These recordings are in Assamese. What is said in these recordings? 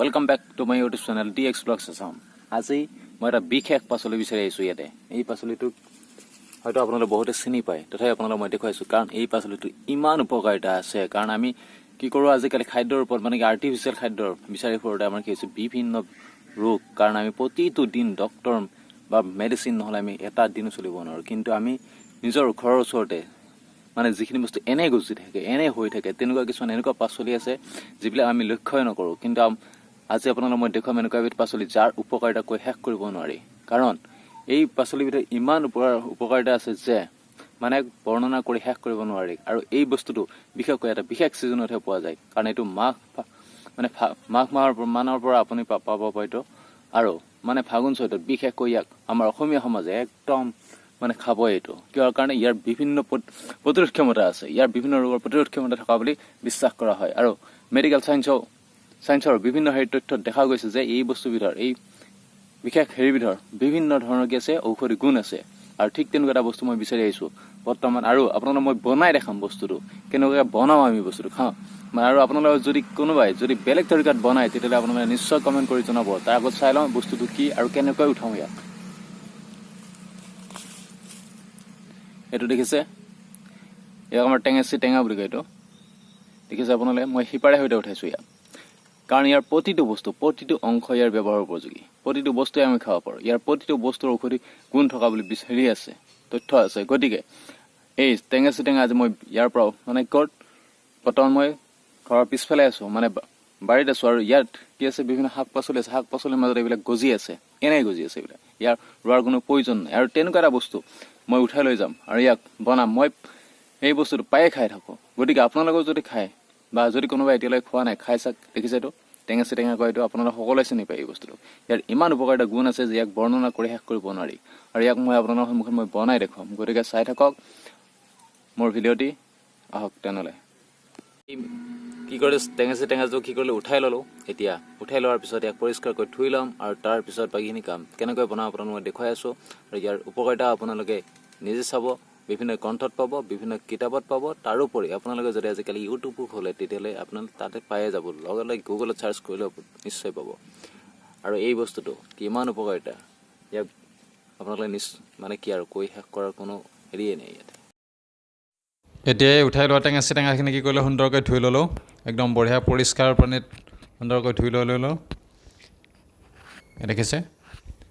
Welcome back to my YouTube channel D X blogs Assam. আজি মই এটা বিশেষ পাচলি বিচাৰি আহিছোঁ ইয়াতে। এই পাচলিটোক হয়তো আপোনালোকে বহুতে চিনি পায়, তথাপি আপোনালোক মই দেখুৱাইছোঁ, কাৰণ এই পাচলিটো ইমান উপকাৰিতা আছে। কাৰণ আমি কি কৰোঁ আজিকালি খাদ্যৰ ওপৰত, মানে কি আৰ্টিফিচিয়েল খাদ্য বিচাৰি ফুৰোঁতে আমাৰ কি হৈছে বিভিন্ন ৰোগ। কাৰণ আমি প্ৰতিটো দিন ডক্তৰ বা মেডিচিন নহ'লে আমি এটা দিনো চলিব নোৱাৰোঁ। কিন্তু আমি নিজৰ ঘৰৰ ওচৰতে মানে যিখিনি বস্তু এনেই গজি থাকে, এনেই হৈ থাকে, তেনেকুৱা কিছুমান এনেকুৱা পাচলি আছে যিবিলাক আমি লক্ষ্যই নকৰোঁ। কিন্তু আজি আপোনালোক মই দেখুৱাম এনেকুৱা এবিধ পাচলি যাৰ উপকাৰিতা কৈ শেষ কৰিব নোৱাৰি। কাৰণ এই পাচলিবিধৰ ইমান উপকাৰিতা আছে যে মানে বৰ্ণনা কৰি শেষ কৰিব নোৱাৰি। আৰু এই বস্তুটো বিশেষকৈ এটা বিশেষ ছিজনতহে পোৱা যায়, কাৰণ এইটো মাঘ মানে মাঘ মাহৰ মানৰ পৰা আপুনি পাব হয়তো। আৰু মানে ফাগুন চৈতত বিশেষকৈ ইয়াক আমাৰ অসমীয়া সমাজে একদম মানে খাবই এইটো। কিহৰ কাৰণে? ইয়াৰ বিভিন্ন প্ৰতিৰোধ ক্ষমতা আছে, ইয়াৰ বিভিন্ন ৰোগৰ প্ৰতিৰোধ ক্ষমতা থকা বুলি বিশ্বাস কৰা হয়। আৰু মেডিকেল চায়েন্সৰ বিভিন্ন হেৰি তথ্যত দেখা গৈছে যে এই বস্তুবিধৰ, এই বিশেষ হেৰিবিধৰ বিভিন্ন ধৰণৰ কি আছে, ঔষধি গুণ আছে। আৰু ঠিক তেনেকুৱা এটা বস্তু মই বিচাৰি আহিছোঁ বৰ্তমান। আৰু আপোনালোক মই বনাই দেখাম বস্তুটো কেনেকুৱাকৈ বনাওঁ, আমি বস্তুটো খাওঁ মানে। আৰু আপোনালোকে যদি কোনোবাই যদি বেলেগ তৰিকাত বনায় তেতিয়াহ'লে আপোনালোকে নিশ্চয় কমেণ্ট কৰি জনাব। তাৰ আগত চাই লওঁ বস্তুটো কি আৰু কেনেকৈ উঠাওঁ ইয়াক। এইটো দেখিছে, ইয়াক আমাৰ টেঙেচি টেঙা বুলি কয়। এইটো দেখিছে আপোনালোকে, মই শিপাৰে সৈতে উঠাইছোঁ ইয়াক। কাৰণ ইয়াৰ প্ৰতিটো বস্তু, প্ৰতিটো অংশ ইয়াৰ ব্যৱহাৰ উপযোগী, প্ৰতিটো বস্তুৱে আমি খাব পাৰোঁ। ইয়াৰ প্ৰতিটো বস্তুৰ ঔষধি গুণ থকা বুলি হেৰি আছে, তথ্য আছে। গতিকে এই টেঙেচি টেঙা আজি মই ইয়াৰ পৰাও মানে ক'ত বৰ্তমান মই ঘৰৰ পিছফালে আছোঁ, মানে বাৰীত আছোঁ। আৰু ইয়াত কি আছে, বিভিন্ন শাক পাচলি আছে। শাক পাচলিৰ মাজত এইবিলাক গজি আছে, এনেই গজি আছে এইবিলাক, ইয়াৰ ৰোৱাৰ কোনো প্ৰয়োজন নাই। আৰু তেনেকুৱা এটা বস্তু মই উঠাই লৈ যাম আৰু ইয়াক বনাম। মই এই বস্তুটো প্ৰায়ে খাই থাকোঁ, গতিকে আপোনালোকেও যদি খায় বা যদি কোনোবাই এতিয়ালৈকে খোৱা নাই, খাই চাওক। দেখিছে এইটো টেঙেচি টেঙা কয়, এইটো আপোনালোকে সকলোৱে চিনি পায় এই বস্তুটো। ইয়াৰ ইমান উপকাৰিতা গুণ আছে যে ইয়াক বৰ্ণনা কৰি শেষ কৰিব নোৱাৰি। আৰু ইয়াক মই আপোনালোকৰ সন্মুখত মই বনাই দেখুৱাম, গতিকে চাই থাকক মোৰ ভিডিঅ'টি। আহক তেনেহ'লে। কি কৰিলোঁ, টেঙেচি টেঙাটো কি কৰিলোঁ, উঠাই ল'লোঁ। এতিয়া উঠাই লোৱাৰ পিছত ইয়াক পৰিষ্কাৰকৈ ধুই ল'ম আৰু তাৰপিছত বাকীখিনি কাম কেনেকৈ বনাওঁ আপোনালোক মই দেখুৱাই আছোঁ। আৰু ইয়াৰ উপকাৰিতা আপোনালোকে নিজে চাব, বিভিন্ন গ্ৰন্থত পাব, বিভিন্ন কিতাপত পাব। তাৰোপৰি আপোনালোকে যদি আজিকালি ইউটিউবো খোলে তেতিয়াহ'লে আপোনালোকে তাতে পায়ে যাব, লগে লগে গুগলত চাৰ্চ কৰিলেও নিশ্চয় পাব। আৰু এই বস্তুটো কিমান উপকাৰিতা ইয়াক আপোনালোকে মানে কি আৰু কৈ শেষ কৰাৰ কোনো হেৰিয়ে নাই ইয়াতে। এতিয়াই উঠাই লোৱা টেঙেচি টেঙাখিনি কি কৰিলোঁ, সুন্দৰকৈ ধুই ল'লোঁ, একদম বঢ়িয়া পৰিষ্কাৰ পানীত সুন্দৰকৈ ধুই লৈ ল'লোঁ। দেখিছে,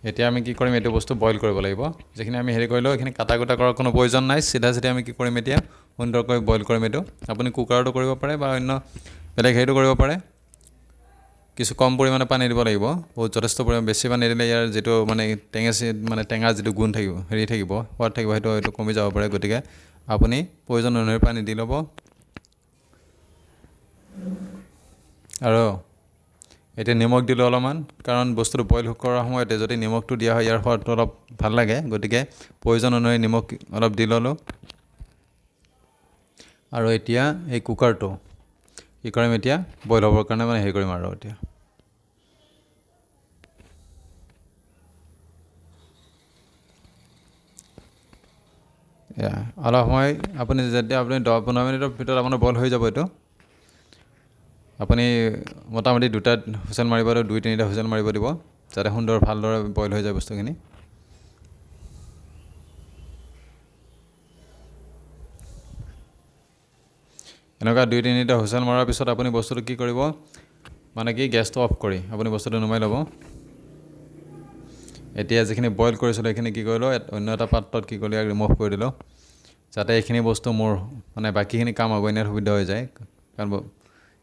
এতিয়া আমি কি কৰিম, এইটো বস্তু বইল কৰিব লাগিব। যিখিনি আমি হেৰি কৰিলোঁ এইখিনি কাটা কুটা কৰাৰ কোনো প্ৰয়োজন নাই। চিধা চিধি আমি কি কৰিম, এতিয়া সুন্দৰকৈ বইল কৰিম। এইটো আপুনি কুকাৰতো কৰিব পাৰে বা অন্য বেলেগ হেৰিতো কৰিব পাৰে। কিছু কম পৰিমাণে পানী দিব লাগিব, বহুত যথেষ্ট পৰিমাণে বেছি পানী দিলে ইয়াৰ যিটো মানে টেঙেচি মানে টেঙাৰ যিটো গুণ থাকিব, হেৰি থাকিব, সোৱাদ থাকিব, সেইটো কমি যাব পাৰে। গতিকে আপুনি প্ৰয়োজন অনুসৰি পানী দি ল'ব। আৰু এতিয়া নিমখ দিলোঁ অলপমান, কাৰণ বস্তুটো বইল কৰাৰ সময়তে যদি নিমখটো দিয়া হয় ইয়াৰ সোৱাদটো অলপ ভাল লাগে। গতিকে প্ৰয়োজন অনুসৰি নিমখ অলপ দি ল'লোঁ। আৰু এতিয়া এই কুকাৰটো কি কৰিম, এতিয়া বইল হ'বৰ কাৰণে মানে হেৰি কৰিম। আৰু এতিয়া অলপ সময় আপুনি যেতিয়া আপুনি 10-15 মিনিটৰ ভিতৰত আপোনাৰ বইল হৈ যাব। এইটো আপুনি মোটামুটি দুটা হুইচেল মাৰিব, 2-3টা হুইচেল মাৰিব দিব, যাতে সুন্দৰ ভালদৰে বইল হৈ যায় বস্তুখিনি। এনেকুৱা 2-3টা হুইচেল মৰাৰ পিছত আপুনি বস্তুটো কি কৰিব, মানে কি গেছটো অফ কৰি আপুনি বস্তুটো নুমাই ল'ব। এতিয়া যিখিনি বইল কৰিছিলোঁ সেইখিনি কি কৰিলোঁ, অন্য এটা পাত্ৰত কি কৰিলোঁ, ইয়াক ৰিমুভ কৰি দিলোঁ, যাতে এইখিনি বস্তু মোৰ মানে বাকীখিনি কাম আগুৱাই নিয়াত সুবিধা হৈ যায়। কাৰণ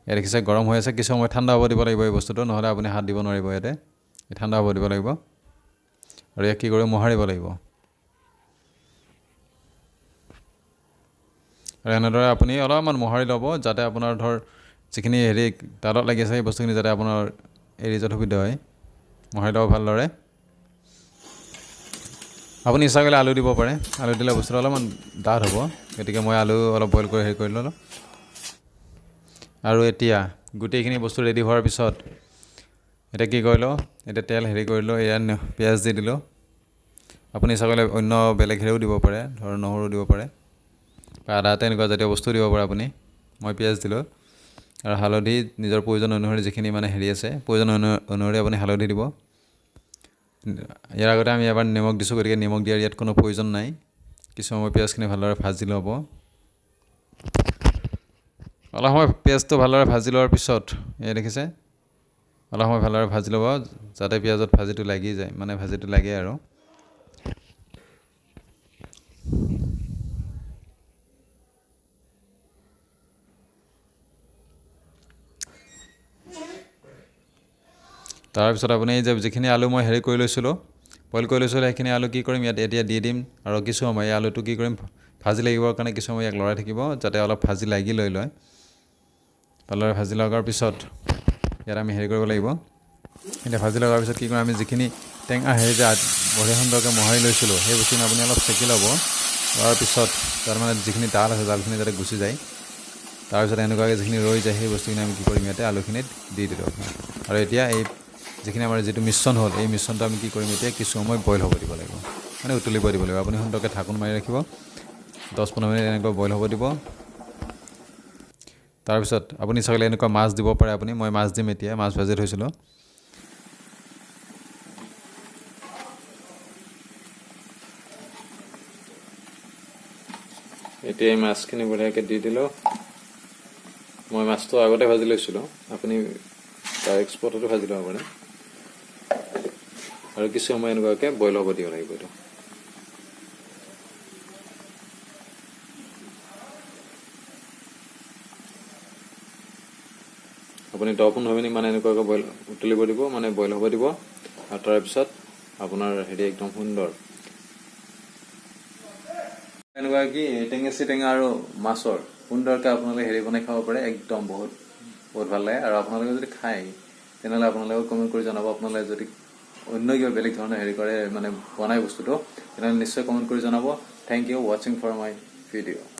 ইয়াত দেখিছে গৰম হৈ আছে, কিছু সময় ঠাণ্ডা হ'ব দিব লাগিব এই বস্তুটো, নহ'লে আপুনি হাত দিব নোৱাৰিব। ইয়াতে ঠাণ্ডা হ'ব দিব লাগিব। আৰু ইয়াক কি কৰিব, মোহাৰিব লাগিব। আৰু এনেদৰে আপুনি অলপমান মোহাৰি ল'ব, যাতে আপোনাৰ ধৰ যিখিনি হেৰি তালত লাগি আছে সেই বস্তুখিনি যাতে আপোনাৰ এৰি যোৱাত সুবিধা হয়। মোহাৰি ল'ব ভালদৰে। আপুনি ইচ্ছা কৰিলে আলু দিব পাৰে, আলু দিলে বস্তুটো অলপমান ডাঠ হ'ব। গতিকে মই আলু অলপ বইল কৰি হেৰি কৰি ল'লোঁ। আৰু এতিয়া গোটেইখিনি বস্তু ৰেডি হোৱাৰ পিছত এতিয়া কি কৰিলোঁ, এতিয়া তেল হেৰি কৰিলোঁ, এয়া পিঁয়াজ দি দিলোঁ। আপুনি ইচ্ছা কৰিলে অন্য বেলেগ হেৰিও দিব পাৰে, ধৰ নহৰু দিব পাৰে বা আদা, তেনেকুৱা জাতীয় বস্তু দিব পাৰে আপুনি। মই পিঁয়াজ দিলোঁ। আৰু হালধি নিজৰ প্ৰয়োজন অনুসৰি যিখিনি মানে হেৰি আছে প্ৰয়োজন অনুসৰি আপুনি হালধি দিব। ইয়াৰ আগতে আমি এবাৰ নিমখ দিছোঁ, গতিকে নিমখ দিয়াৰ ইয়াত কোনো প্ৰয়োজন নাই। কিছু সময় পিঁয়াজখিনি ভালদৰে ভাজি ল'ব। অলপ সময় পিঁয়াজটো ভালদৰে ভাজি লোৱাৰ পিছত এই দেখিছে অলপ সময় ভালদৰে ভাজি ল'ব, যাতে পিঁয়াজত ভাজিটো লাগি যায়, মানে ভাজিটো লাগে আৰু। তাৰপিছত আপুনি এই যে যিখিনি আলু মই হেৰি কৰি লৈছিলোঁ, বইল কৰি লৈছিলোঁ, সেইখিনি আলু কি কৰিম ইয়াত এতিয়া দি দিম। আৰু কিছু সময় এই আলুটো কি কৰিম ভাজি লাগিবৰ কাৰণে কিছু সময় ইয়াক লৰাই থাকিব, যাতে অলপ ভাজি লাগি লৈ লয়। ভালদৰে ভাজি লগাৰ পিছত ইয়াত আমি হেৰি কৰিব লাগিব। এতিয়া ভাজি লগাৰ পিছত কি কৰিম, আমি যিখিনি টেঙা হেৰি যে বঢ়িয়া সুন্দৰকৈ মোহাৰি লৈছিলোঁ সেই বস্তুখিনি আপুনি অলপ চেকি ল'ব। লোৱাৰ পিছত তাৰ মানে যিখিনি ডাল আছে ডালখিনি যাতে গুচি যায়। তাৰপিছত এনেকুৱাকৈ যিখিনি ৰৈ যায় সেই বস্তুখিনি আমি কি কৰিম ইয়াতে আলুখিনিত দি দিলোঁ। আৰু এতিয়া এই যিখিনি আমাৰ যিটো মিশ্ৰণ হ'ল এই মিশ্ৰণটো আমি কি কৰিম এতিয়া কিছু সময় বইল হ'ব দিব লাগিব, মানে উতলিব দিব লাগিব। আপুনি সুন্দৰকৈ ঢাকোন মাৰি ৰাখিব, 10-15 মিনিট এনেকৈ বইল হ'ব দিব। তাৰপিছত আপুনি চাগলৈ এনেকুৱা মাছ দিব পাৰে। আপুনি মই মাছ দিম এতিয়া, মাছ ভাজি থৈছিলোঁ। এতিয়া এই মাছখিনি বঢ়িয়াকৈ দি দিলোঁ। মই মাছটো আগতে ভাজি লৈছিলোঁ, আপুনি ডাইৰেক্ট স্পটতো ভাজি ল'ব পাৰে। আৰু কিছু সময় এনেকুৱাকৈ বইল হ'ব দিব লাগিব এইটো। আপুনি 10-15 মিনিট মানে এনেকুৱাকৈ বইল উতলিব দিব, মানে বইল হ'ব দিব। আৰু তাৰপিছত আপোনাৰ হেৰি একদম সুন্দৰ এনেকুৱা কি টেঙেচি টেঙা আৰু মাছৰ সুন্দৰকৈ আপোনালোকে হেৰি বনাই খাব পাৰে, একদম বহুত বহুত ভাল লাগে। আৰু আপোনালোকে যদি খায় তেনেহ'লে আপোনালোকেও কমেণ্ট কৰি জনাব। আপোনালোকে যদি অন্য কিবা বেলেগ ধৰণৰ হেৰি কৰে মানে বনাই বস্তুটো, তেনেহ'লে নিশ্চয় কমেণ্ট কৰি জনাব। Thank you watching for my video.